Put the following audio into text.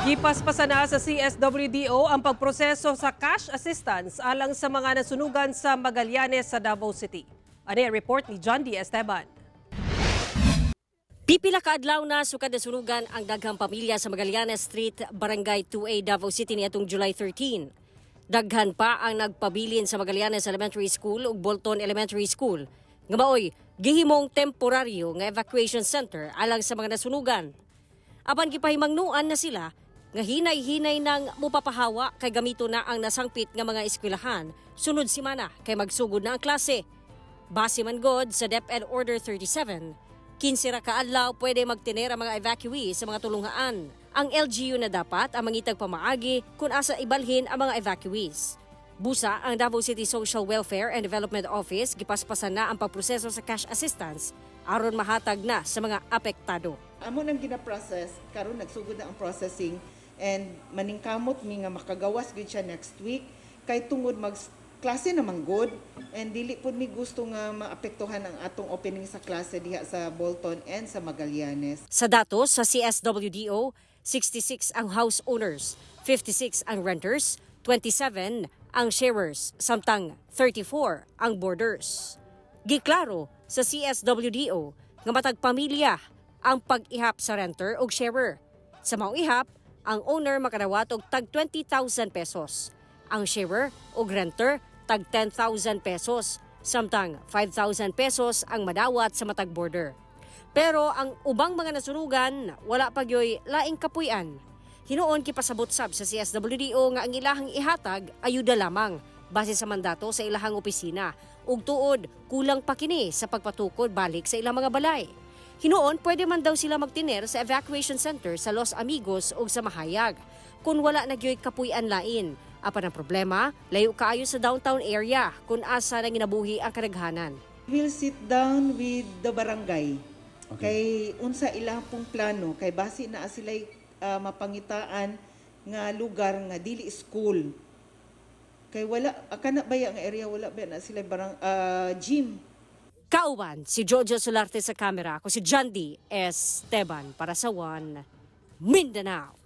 Gipaspasan na sa CSWDO ang pagproseso sa cash assistance alang sa mga nasunugan sa Magallanes sa Davao City. Ani ang report ni John D. Esteban. Pipila ka adlaw na sukad nasunugan ang daghang pamilya sa Magallanes Street, Barangay 2A, Davao City niadtong July 13. Daghan pa ang nagpabilin sa Magallanes Elementary School ug Bolton Elementary School nga maoy gihimong temporaryo nga evacuation center alang sa mga nasunugan. Apan gipahimangnuan na sila nga hinay-hinay nang mupapahawa kay gamito na ang nasangpit nga mga eskwelahan sunod semana kay magsugod na ang klase. Base man god sa DepEd Order 37, 15 ra ka adlaw pwede magtiner ang mga evacuee sa mga tulunghaan. Ang LGU na dapat ang mangitag pamaagi kung asa ibalhin ang mga evacuees. Busa, ang Davao City Social Welfare and Development Office gipaspasan na ang pagproseso sa cash assistance aron mahatag na sa mga apektado. Amo nang gina-process karon, nagsugod na ang processing and maningkamot mi nga makagawas gyud siya next week kay tungod mag klase naman good and dili pud mi gusto nga maapektuhan ang atong opening sa klase diha sa Bolton and sa Magallanes. Sa datos sa CSWDO, 66 ang house owners, 56 ang renters, 27 ang sharers, samtang 34 ang boarders. Giklaro sa CSWDO nga matag pamilya ang pag-ihap sa renter o sharer. Sa maong ihap, ang owner makadawat og tag 20,000 pesos. Ang sharer o renter tag 10,000 pesos, samtang 5,000 pesos ang madawat sa matag boarder. Pero ang ubang mga nasunugan, wala pa gyoy laing kapuy-an. Hinuon gipasabot sab sa CSWDO nga ang ilahang ihatag ayuda lamang base sa mandato sa ilahang opisina. Ug tuod, kulang pa kini sa pagpatukod balik sa ilang mga balay. Hinuon, pwede man daw sila magtiner sa evacuation center sa Los Amigos o sa Mahayag kung wala na gyoy kapuy-an lain. Apan ang problema, layo kaayo sa downtown area kung asa na ginabuhi ang kadaghanan. We'll sit down with the barangay. Kay unsa ilang pong plano kay basi na sila'y mapangitaan nga lugar nga dili school. Kay wala kana baya nga area, wala ba na sila barang gym. Kauban si Jojo Solarte sa kamera, ako si John D. Esteban para sa One Mindanao.